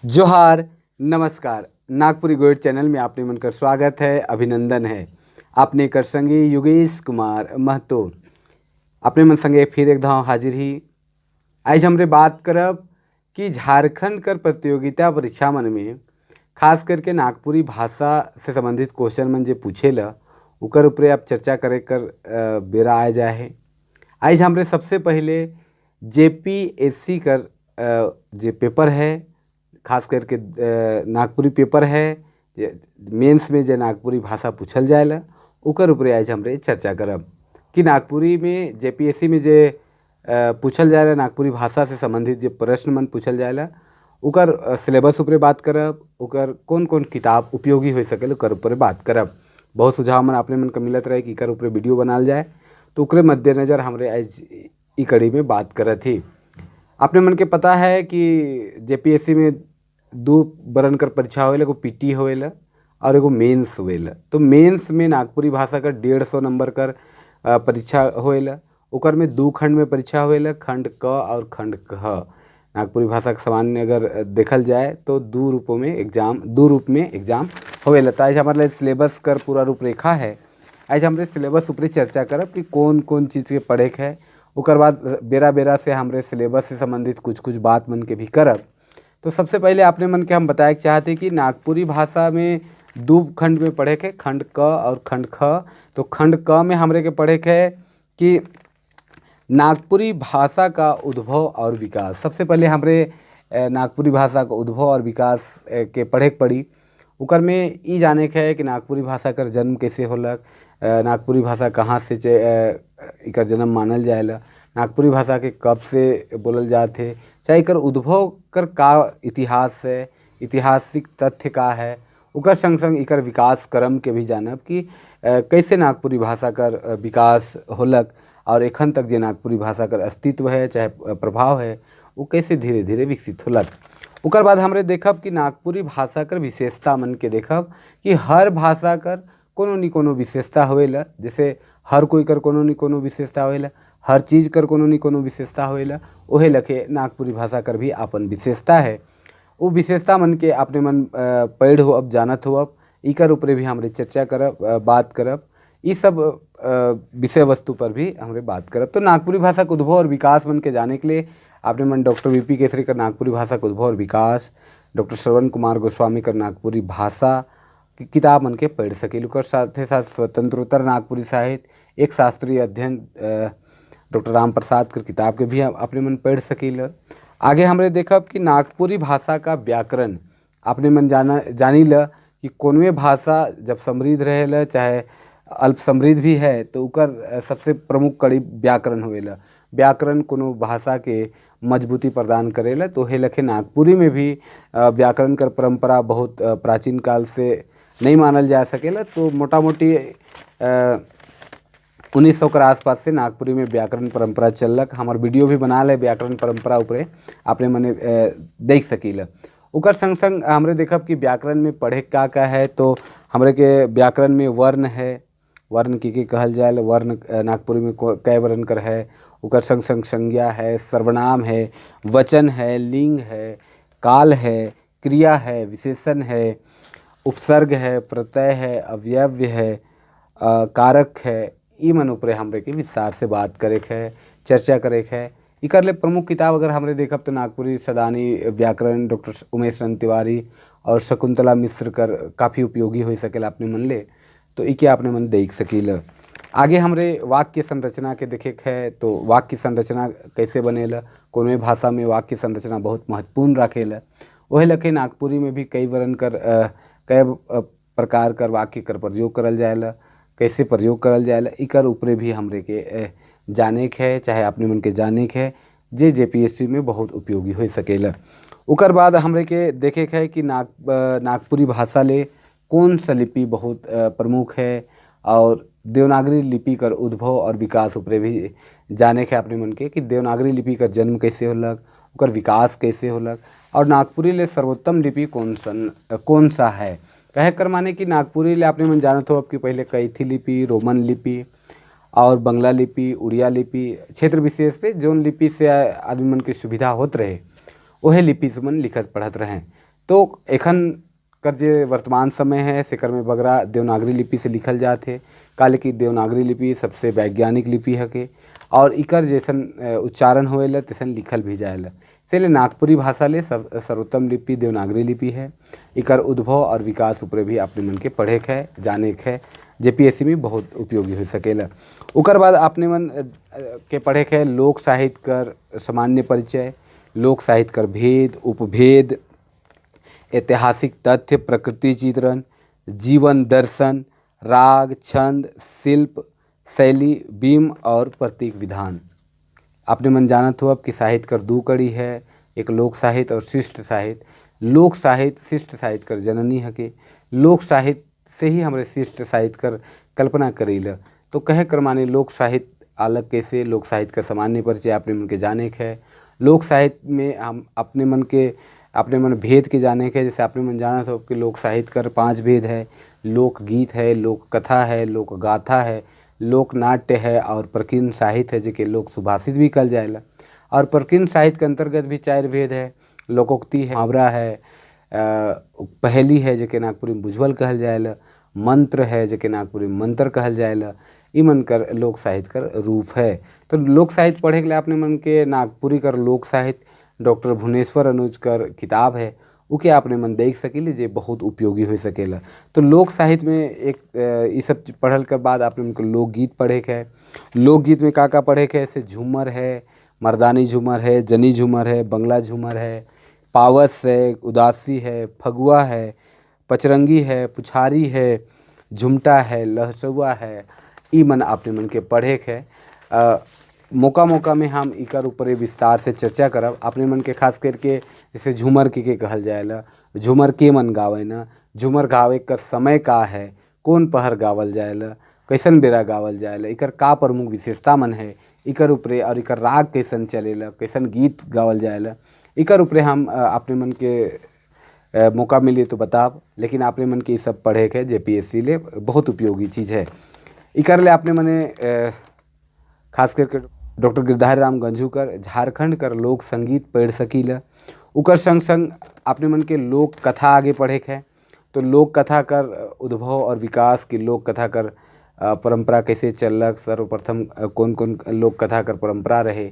जोहार, नमस्कार। नागपुरी गोइड चैनल में आपने मन कर स्वागत है, अभिनंदन है। आपने कर संगी योगेश कुमार महतो अपने मन संगे फिर एक धाव हाजिर ही। आज हमरे बात करब कि झारखंड कर प्रतियोगिता परीक्षा मन में खास करके नागपुरी भाषा से संबंधित क्वेश्चन मन जे पूछे ला उकर ऊपरे आप चर्चा करे कर बेरा आ जाए है। आज हमरे सबसे पहले जेपीएससी कर जे पेपर है, खास करके नागपुरी पेपर है, मेंस में जे नागपुरी भाषा पूछल जाएला उकर ऊपरे आज हमरे चर्चा करब कि नागपुरी में जेपीएससी में जे पूछल जाएला नागपुरी भाषा से संबंधित जे प्रश्न मन पूछल जाएला उकर सिलेबस ऊपरे बात करब, उकर कौन कौन किताब उपयोगी हो सकेल उकर ऊपर बात करब। बहुत सुझाव मन अपने मन के मिलत रहे कि इकर ऊपर वीडियो बनाल जाए, तो उकरे मद्देनज़र हमरे आज ई कड़ी में बात करत ही। अपने मन के पता है कि जेपीएससी में दो बरन कर परीक्षा होएला, एगो पीटी होएला और एगो मेंस होएला। तो मेंस में नागपुरी भाषा का 150 नंबर कर परीक्षा होएला, उकर में दो खंड में परीक्षा होएला, खंड क और खंड ख। नागपुरी भाषा के सामान्य अगर देखल जाए तो दो रूपों में एग्जाम, दो रूप में एग्जाम होएला। तो आज हमारे सिलेबस कर पूरा रूपरेखा है। आज हमरे सिलेबस ऊपर चर्चा करब कि कौन कौन चीज़ के पढ़े के है, उकर बाद बेरा बेरा से हमरे सिलेबस से संबंधित कुछ कुछ बात मन के भी करब। तो सबसे पहले आपने मन के हम बताए चाहते कि नागपुरी भाषा में दो खंड में पढ़े के, खंड क और खंड ख। तो खंड क में हमरे के पढ़े के है कि नागपुरी भाषा का उद्भव और विकास। सबसे पहले हमरे नागपुरी भाषा का उद्भव और विकास के पढ़े के पड़ी। उकर में ई जाने के है कि नागपुरी भाषा कर जन्म कैसे होलक, नागपुरी भाषा कहाँ से इकर जन्म मानल जाएला, नागपुरी भाषा के कब से बोलल जात है, चाहे इकर उद्भव कर का इतिहास है, ऐतिहासिक तथ्य का है, उकर संग संग इकर विकास क्रम के भी जानब कि कैसे नागपुरी भाषा कर विकास होलक और एखन तक जे नागपुरी भाषा कर अस्तित्व है चाहे प्रभाव है वो कैसे धीरे धीरे विकसित होलक। उकर बाद हमरे देखब कि नागपुरी भाषा कर विशेषता मन के देखब कि हर भाषा कर कोनो नी कोनो विशेषता होएला। जैसे हर कोई कर कोनो नी कोनो विशेषता होएला, हर चीज़ कर कोनो नी कोनो विशेषता होएला, ओहे लखे नागपुरी भाषा कर भी अपन विशेषता है। वो विशेषता मन के अपने मन पढ़ हो अब जानत हो अब इकर ऊपर भी हमरे चर्चा करब, बात करब, ये सब विषय वस्तु पर भी हमरे बात करब। तो नागपुरी भाषा के उद्भव और विकास मन के जाने के लिए आपने मन डॉक्टर वीपी केसरी कर नागपुरी भाषा के उद्भव और विकास, डॉक्टर श्रवण कुमार गोस्वामी कर नागपुरी भाषा की किताब मन के पढ़ सकेलू। कर साथ ही साथ स्वतंत्रोत्तर नागपुरी साहित्य एक शास्त्रीय अध्ययन डॉक्टर राम प्रसाद कर किताब के भी अपने मन पढ़ सकील। आगे हमरे देखब कि नागपुरी भाषा का व्याकरण अपने मन जानी ल कि कौनवे भाषा जब समृद्ध रहेला चाहे अल्प समृद्ध भी है तो उकर सबसे प्रमुख कड़ी व्याकरण होएला। व्याकरण कोनो भाषा के मजबूती प्रदान करेला। तो हे लखे नागपुरी में भी व्याकरण कर परंपरा बहुत प्राचीन काल से नहीं मानल जा सकेला। तो मोटा मोटी 1900 के आसपास से नागपुरी में व्याकरण परंपरा चलक। हमार वीडियो भी बना ले व्याकरण परंपरा ऊपरे आपने मने देख सकीला। उकर संग संग हमरे देखब कि व्याकरण में पढ़े का का है। तो हमरे के व्याकरण में वर्ण है, वर्ण की कहल जाए, वर्ण नागपुरी में कै वर्ण कर है। उकर संग संग संज्ञा है, सर्वनाम है, वचन है, लिंग है, काल है, क्रिया है, विशेषण है, उपसर्ग है, प्रत्यय है, अवयव है, कारक है। ई मन ऊपरे हमरे के विस्तार से बात करे के है, चर्चा करे के है। इकर ले प्रमुख किताब अगर हमरे देखब तो नागपुरी सदानी व्याकरण डॉक्टर उमेश रंग तिवारी और शकुंतला मिश्र कर काफ़ी उपयोगी हो सकेला अपने मन ले, तो इके अपने मन देख सकील। आगे हमरे वाक्य संरचना के देखे के है। तो वाक्य संरचना कैसे बनेला, कोनो भाषा में वाक्य संरचना बहुत महत्वपूर्ण रखेला। वही लखे नागपुरी में भी कई वर्ण कर कई प्रकार कर वाक्य कर प्रयोग करल जाएला, कैसे प्रयोग करल जाएला, इकर ऊपरे भी हमरे के जाने के है, चाहे अपने मन के जाने के है, जे जेपीएससी में बहुत उपयोगी हो सकेला। उकर बाद हमरे के देखे के है कि नागपुरी भाषा ले कौन सा लिपि बहुत प्रमुख है और देवनागरी लिपि कर उद्भव और विकास ऊपरे भी जाने के अपने मन के कि देवनागरी लिपि का जन्म कैसे होलक, उकर विकास कैसे होलक और नागपुरी ले सर्वोत्तम लिपि कौन सा है। कहे कर माने कि नागपुरी ले अपने मन जानत हो अब कि पहले कैथी लिपि, रोमन लिपि और बंगला लिपि, उड़िया लिपि, क्षेत्र विशेष पे जोन लिपि से आदमी मन के सुविधा होत रहे वह लिपि से मन लिखत पढ़त रहें। तो एखन कर जे वर्तमान समय है सेकर में बगरा देवनागरी लिपि से लिखल जात है, काले कि देवनागरी लिपि सबसे वैज्ञानिक लिपि है के और इकर जैसन उच्चारण होएला तैसन लिखल भी जाएला। इसलिए नागपुरी भाषा ले सर्वोत्तम लिपि देवनागरी लिपि है। इकर उद्भव और विकास ऊपर भी अपने मन के पढ़े के है, जाने के है, जेपीएससी में बहुत उपयोगी हो सकेला। उकर बाद अपने मन के पढ़े के है लोक साहित्य कर सामान्य परिचय, लोक साहित्य कर भेद उपभेद, ऐतिहासिक तथ्य, प्रकृति चित्रण, जीवन दर्शन, राग, छंद, शिल्प शैली, बीम और प्रतीक विधान। आपने मन जानत हो अब कि साहित्य कर दो कड़ी है, एक लोक साहित्य और शिष्ट साहित्य। लोक साहित्य शिष्ट साहित्य कर जननी है के लोक साहित्य से ही हमारे शिष्ट साहित्य कर कल्पना करीला। तो कहे कर माने लोक साहित्य अलग कैसे, लोक साहित्य का सामान्य परिचय अपने मन के जाने के है। लोक साहित्य में हम अपने मन के अपने मन भेद के जाने के, जैसे अपने मन जाना तो कि लोक साहित्य कर 5 भेद है, लोकगीत है, लोक कथा है, लोक गाथा है, लोक नाट्य है और प्रकीर्ण साहित्य है जिके लोक सुभाषित भी कहल जाएला। और प्रकीर्ण साहित्य के अंतर्गत भी 4 भेद है, लोकोक्ति है, मुहावरा है, पहेली है जेके नागपुरी में बुझवल कहल जाएला, मंत्र है जेके नागपुरी में मंत्र कहल जाएला। ई मन कर लोक साहित्य कर रूप है। तो लोक साहित्य पढ़े के लिए अपने मन के नागपुरी कर लोक साहित्य डॉक्टर भुवनेश्वर अनुज कर किताब है उके आपने मन देख सकीले जे बहुत उपयोगी हो सकेला। तो लोक साहित्य में एक ये सब पढ़ल के बाद आपने उनको लोकगीत पढ़े के है। लोकगीत में का का पढ़े के है, जैसे झूमर है, मर्दानी झूमर है, जनी झूमर है, बंगला झूमर है, पावस है, उदासी है, फगुआ है, पचरंगी है, पुछारी है, झुमटा है, लहसुआ है। ई मन आपने मन के पढ़े के है। मौका मौका में हम इकर ऊपर विस्तार से चर्चा करब। अपने मन के खास करके जैसे झूमर के कहल जाएला, झूमर के मन गावे ना, झूमर गावे कर समय का है, कौन पहर गावल जाएला, कैसन बेरा गावल जाएला, इकर का प्रमुख विशेषता मन है इकर ऊपरे, और इकर राग कैसन चलेला, कैसन गीत गावल जाएला, इकर ऊपरे हम अपने मन के मौका मिली तो बताब। लेकिन अपने मन के ये सब पढ़े के जेपीएससी ले बहुत उपयोगी चीज़ है। इकर ले अपने मने खास करके डॉक्टर गिरधारी राम गंझू कर झारखंड कर लोक संगीत पढ़ सकीला। उकर संग संग अपने मन के लोक कथा आगे पढ़े के है। तो लोक कथा कर उद्भव और विकास की लोक कथा कर परंपरा कैसे चलक, सर्वप्रथम कौन कौन लोक कथा कर परंपरा रहे,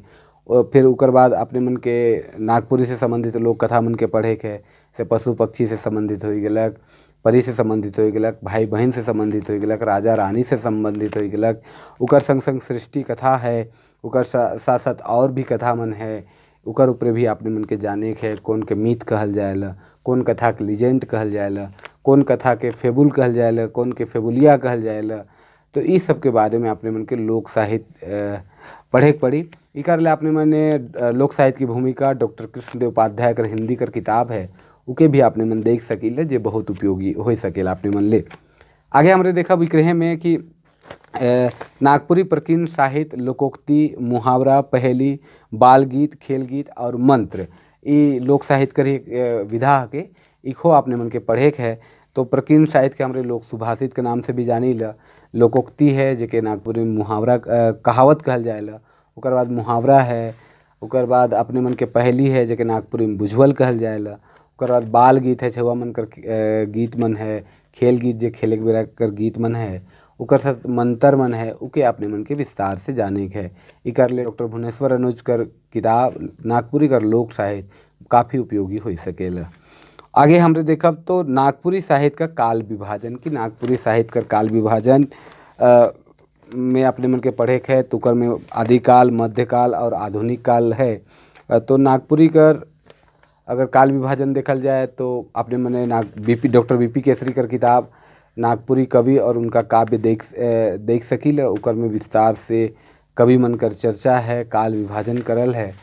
और फिर उकर बाद अपने मन के नागपुरी से संबंधित लोक कथा मन के पढ़े के है। जैसे पशु पक्षी से संबंधित हो गलक, परी से संबंधित हो गलक, भाई बहन से संबंधित हो गलक, राजा रानी से संबंधित हो गलक। उकर संग संग सृष्टि कथा है, उकर साथ साथ और भी कथा मन है, उकर ऊपर भी अपने मन के जाने के है। कौन के मीत कहल जाएला, कौन कथा के लीजेंड कहल जाएला, कौन कथा के फेबुल कहल जाएला, कौन के फेबुलिया कहल जाएला। तो इस सब के बारे में अपने मन के लोक साहित्य पढ़े के पड़ी। इकर ले अपने मने लोक साहित्य की भूमिका डॉक्टर कृष्णदेव उपाध्याय कर हिंदी कर किताब है उके भी अपने मन देख सकीले जे बहुत उपयोगी हो सकेला अपने मन ले। आगे हमरे देखा विक्रहे में कि नागपुरी प्रकीर्ण साहित्य, लोकोक्ति, मुहावरा, पहेली, बालगीत, खेलगीत और मंत्र ये लोक साहित्य कर एक विधा के इखो अपने मन के पढ़े के है। तो प्रकीर्ण साहित्य के हमरे लोक सुभाषित के नाम से भी जानी ला। लोकोक्ति है जेके नागपुरी में मुहावरा कहावत कहल जाएला, ओकर बाद मुहावरा है, ओकर बाद अपने मन के पहेली है जेके नागपुरी में बुझवल कहल जाएला, ओकर बाद बाल गीत है, छुआ मन कर गीत मन है, खेल गीत जे खेले के बेरा कर गीत मन है, ओकर साथ मंत्र मन है, उके अपने मन के विस्तार से जाने के है। इकर ले डॉक्टर भुवनेश्वर अनुज कर किताब नागपुरी कर लोक साहित्य काफ़ी उपयोगी हो सकेला। आगे हमरे देखब तो नागपुरी साहित्य का काल विभाजन की नागपुरी साहित्य कर काल विभाजन में अपने मन के पढ़े के है। तो कर में आदिकाल, मध्यकाल और आधुनिक काल है। तो नागपुरी कर अगर काल विभाजन देखल जाए तो अपने मने डॉक्टर बीपी केसरी कर किताब नागपुरी कवि और उनका काव्य देख सकील। ओकर में विस्तार से कवि मन कर चर्चा है, काल विभाजन करल है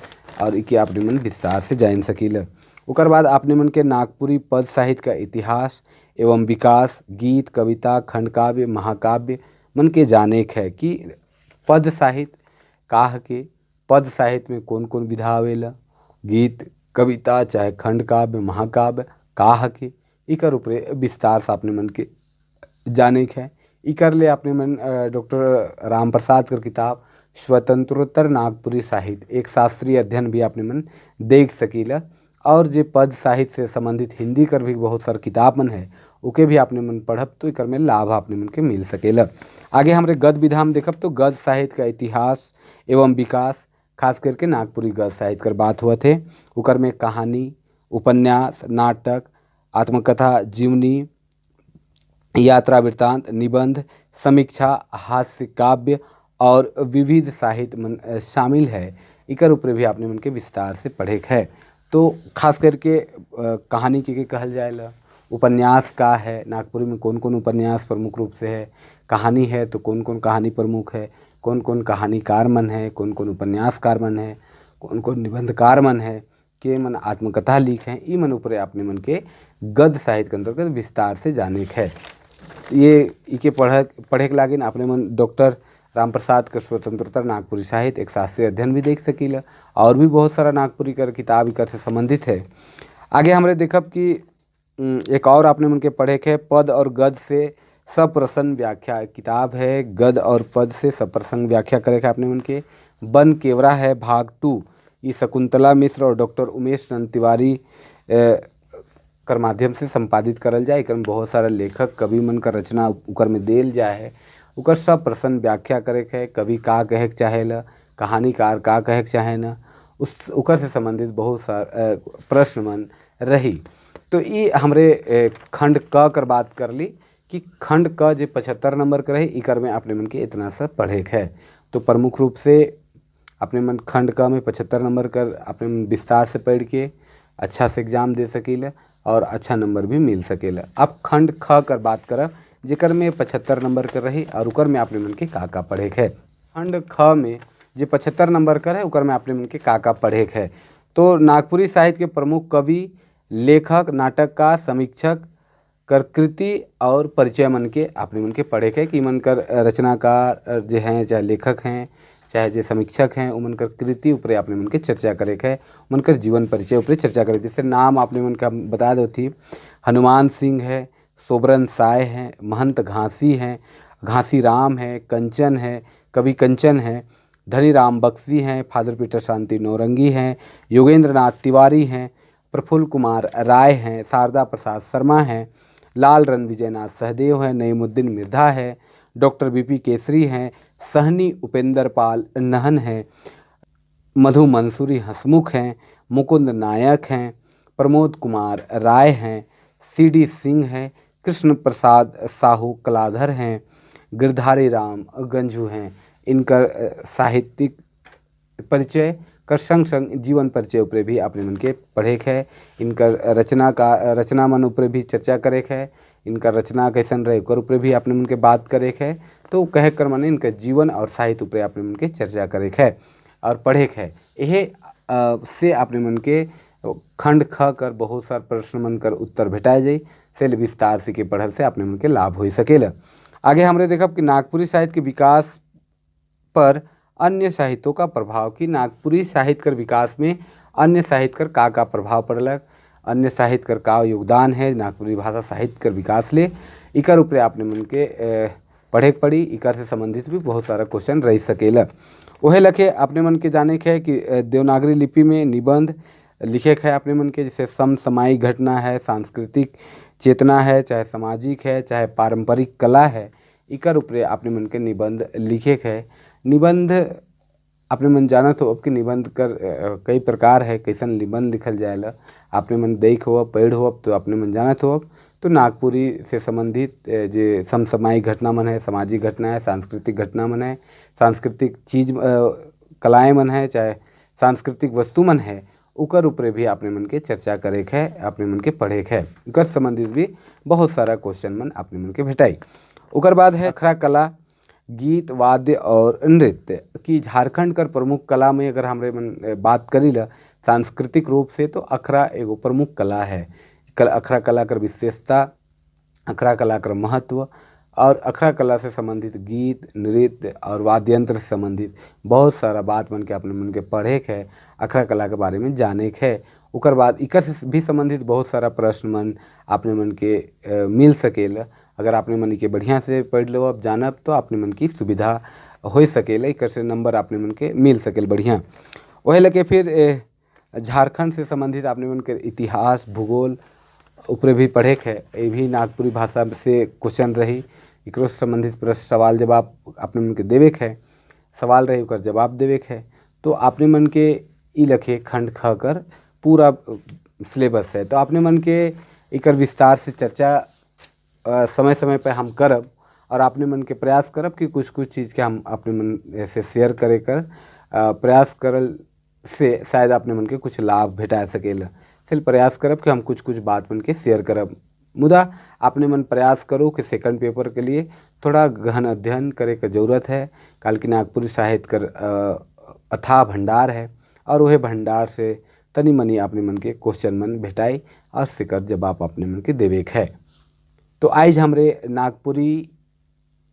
और इके अपने मन विस्तार से जान सकील। ओकर बाद अपने मन के नागपुरी पद साहित्य का इतिहास एवं विकास, गीत, कविता, खंडकाव्य, महाकाव्य मन के जाने के है कि पद साहित्य काह के, पद साहित्य में कौन कौन विधा आवेला, गीत, कविता चाहे खंडकाव्य, महाकाव्य काह के, इकर ऊपर विस्तार से अपने मन के जाने के है। इकर ले अपने मन डॉक्टर राम प्रसाद कर किताब स्वतंत्रोत्तर नागपुरी साहित्य एक शास्त्रीय अध्ययन भी अपने मन देख सकीला और जे पद साहित्य से संबंधित हिंदी कर भी बहुत सारा किताब मन है, उके भी आपने मन पढ़ब तो एकर में लाभ आपने मन के मिल सकेला। आगे हमरे गद विधा में देखब तो गद साहित्य का इतिहास एवं विकास, खास करके नागपुरी गद साहित्य कर बात हुआ थे। उकर में कहानी, उपन्यास, नाटक, आत्मकथा, जीवनी, यात्रा वृत्तांत, निबंध, समीक्षा, हास्य काव्य और विविध साहित्य मन शामिल है। इकर ऊपर भी आपने मन के विस्तार से पढ़े है। तो खास करके कहानी के कहल जाएला, उपन्यास का है, नागपुरी में कौन कौन उपन्यास प्रमुख रूप से है, कहानी है तो कौन कौन कहानी प्रमुख है, कौन कौन कहानीकार मन है, कौन कौन उपन्यासकार मन है, कौन कौन निबंधकार मन है, के मन आत्मकथा लिख हैं, ई मन ऊपर अपने मन के गद्य साहित्य के अंतर्गत विस्तार से जाने के है। ये इके पढ़े के लागिन अपने मन डॉक्टर राम प्रसाद के स्वतंत्रता नागपुरी साहित्य एक शास्त्रीय अध्ययन भी देख सकीला, और भी बहुत सारा नागपुरी कर किताब इकर से संबंधित है। आगे हमरे देखब कि एक और आपने मन के पढ़े के पद और गद से सप्रसन्न व्याख्या किताब है। गद और पद से सप्रसंग व्याख्या करे के आपने मन के। बन केवरा है भाग 2, ये शकुंतला मिश्र और डॉक्टर उमेश नंद तिवारी कर माध्यम से संपादित करल जाए। एकर में बहुत सारा लेखक कवि मन का रचना उकर में देल जाए है, उकर सब प्रश्न व्याख्या करे के है, कवि का कहे के चाहेला, कहानीकार का कहे के चाहे ना, उस उकर से संबंधित बहुत सारा प्रश्न मन रही। तो ये हमरे खंड क कर बात कर ली कि खंड क जो 75 नंबर के रही, इकर में अपने मन के इतना सा पढ़े के है। तो प्रमुख रूप से अपने मन खंड क में 75 नंबर कर अपने मन विस्तार से पढ़ के अच्छा से एग्जाम दे सकीला और अच्छा नंबर भी मिल सकेला। अब खंड ख कर बात करब जेकर में 75 नंबर कर रही और उकर में अपने मन के का का पढ़े के है। खंड ख में जो 75 नंबर कर है उकर में अपने मन के का का पढ़े के है। तो नागपुरी साहित्य के प्रमुख कवि, लेखक, नाटककार, समीक्षक कर कृति और परिचय मन के अपने मन के पढ़े के कि मन कर रचनाकार जो हैं, चाहे लेखक हैं, चाहे जो समीक्षक हैं, उमन कर कृति ऊपर अपने मन के चर्चा करे के है, उमन कर जीवन परिचय ऊपर चर्चा करे। जैसे नाम अपने मन का बता दो थी, हनुमान सिंह है, सोबरन साय हैं, महंत घासी हैं, घासी राम है, कंचन है, कवि कंचन है, धनीराम बख्शी हैं, फादर पीटर शांति नौरंगी हैं, योगेंद्र नाथ तिवारी हैं, प्रफुल्ल कुमार राय हैं, शारदा प्रसाद शर्मा हैं, लाल रण विजयनाथ सहदेव हैं, नईमुद्दीन मिर्धा है, डॉक्टर बीपी केसरी हैं, सहनी उपेंद्र पाल नहन हैं, मधु मंसूरी हसमुख हैं, मुकुंद नायक हैं, प्रमोद कुमार राय हैं, सी डी सिंह हैं, कृष्ण प्रसाद साहू कलाधर हैं, गिरधारी राम गंझू हैं। इनका साहित्यिक परिचय कर संग संग जीवन परिचय ऊपर भी अपने मन के पढ़े के है। इनका रचना का रचना मन ऊपर भी चर्चा करे के है, इनका रचना कैसन रहे ओकर ऊपर भी अपने मन के बात करे के है। तो कहे कर माने इनका जीवन और साहित्य ऊपर अपने मन के चर्चा करे के है और पढ़े के है। यह से अपने मन के खंड ख कर बहुत सारा प्रश्न मन कर उत्तर भेटाए जाई, से विस्तार से के पढ़ल से अपने मन के लाभ हो सकेला। आगे हमरे देखब कि नागपुरी साहित्य के विकास पर अन्य साहित्यों का प्रभाव, कि नागपुरी साहित्य कर विकास में अन्य साहित्य कर का का प्रभाव पड़लक, अन्य साहित्य कर का योगदान है नागपुरी भाषा साहित्य कर विकास ले, इकर ऊपर आपने मन के पढ़े के पड़ी। इकर से संबंधित भी बहुत सारा क्वेश्चन रह सकेला। वह लखे अपने मन के जाने के है कि देवनागरी लिपि में निबंध लिखे के है अपने मन के, जैसे समसामयिक घटना है, सांस्कृतिक चेतना है, चाहे सामाजिक है, चाहे पारंपरिक कला है, इकर ऊपर अपने मन के निबंध लिखे के है। निबंध अपने मन जानत हो अब कि निबंध कर कई प्रकार है, कैसन निबंध लिखल जाएला अपने मन देख हो पढ़ हो तो अपने मन जानत हो। तो नागपुरी से संबंधित जे समसामयिक घटना मन है, सामाजिक घटना है, सांस्कृतिक घटना मन है, सांस्कृतिक चीज कलाएँ मन है, चाहे सांस्कृतिक वस्तु मन है, उकर ऊपर भी अपने मन के चर्चा करे के है, अपने मन के पढ़े के है। उकर संबंधित भी बहुत सारा क्वेश्चन मन अपने मन के भेटाई। उकर बाद है अखरा कला, गीत, वाद्य और नृत्य की झारखंड कर प्रमुख कला में अगर हमरे मन बात करी ला सांस्कृतिक रूप से तो अखरा एगो प्रमुख कला है। अखरा कला कर विशेषता, अखरा कला कर महत्व और अखरा कला से संबंधित गीत, नृत्य और वाद्य यंत्र से संबंधित बहुत सारा बात मन के अपने मन के पढ़े के है, अखरा कला के बारे में जाने के है। उकर बाद इकर से भी संबंधित बहुत सारा प्रश्न मन अपने मन के मिल सकेला। अगर आपने मन के बढ़िया से पढ़ लो अब जानब तो अपने मन की सुविधा हो सकेला, इकर से नंबर अपने मन के मिल सकेला बढ़िया। वही लगे फिर झारखंड से संबंधित आपने मन के इतिहास, भूगोल ऊपर भी पढ़े के है। ये भी नागपुरी भाषा से क्वेश्चन रही, एकरो से संबंधित प्रश्न सवाल जवाब आपने मन के देवे के है, सवाल रही ओकर जवाब देवे के है। तो आपने मन के ई लखे खंड ख कर पूरा सिलेबस है। तो आपने मन के एकर विस्तार से चर्चा समय समय पे हम करब और आपने मन के प्रयास करब कि कुछ कुछ चीज़ के हम अपने मन ऐसे शेयर करे कर प्रयास करल से शायद आपने मन के कुछ लाभ भेटा सकेला। फिर प्रयास करब कि हम कुछ कुछ बात मन के शेयर करब। मुदा आपने मन प्रयास करो कि सेकंड पेपर के लिए थोड़ा गहन अध्ययन करे के ज़रूरत है। काल की नागपुरी साहित्य कर अथाह भंडार है और वह भंडार से तनी मनी आपने मन के क्वेश्चन मन भेटाई और सिकर जवाब आपने मन के देवे के है। तो आज हमरे नागपुरी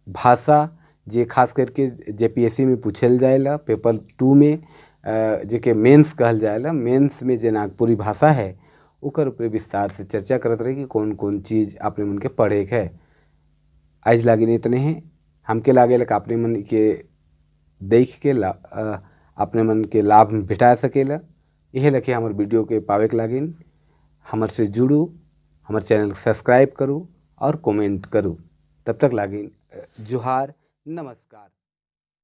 भाषा जे खास करके जेपीएससी में पूछल जाएला पेपर 2 में, जेके मेंस कहल जाएला, मेंस में जे नागपुरी भाषा है ओकर ऊपर विस्तार से चर्चा करत रही कि कौन कौन चीज़ आपने मन के पढ़े के है। आज लागिन इतने हैं, हमके लागे कि आपने मन के देख के अपने मन के लाभ भेटा सकेला। यह लखे हमार वीडियो के पावे के लागिन हमर से जुड़ू, हमार चैनल सब्सक्राइब करूँ और कमेंट करूँ। तब तक लागिन जोहार, नमस्कार।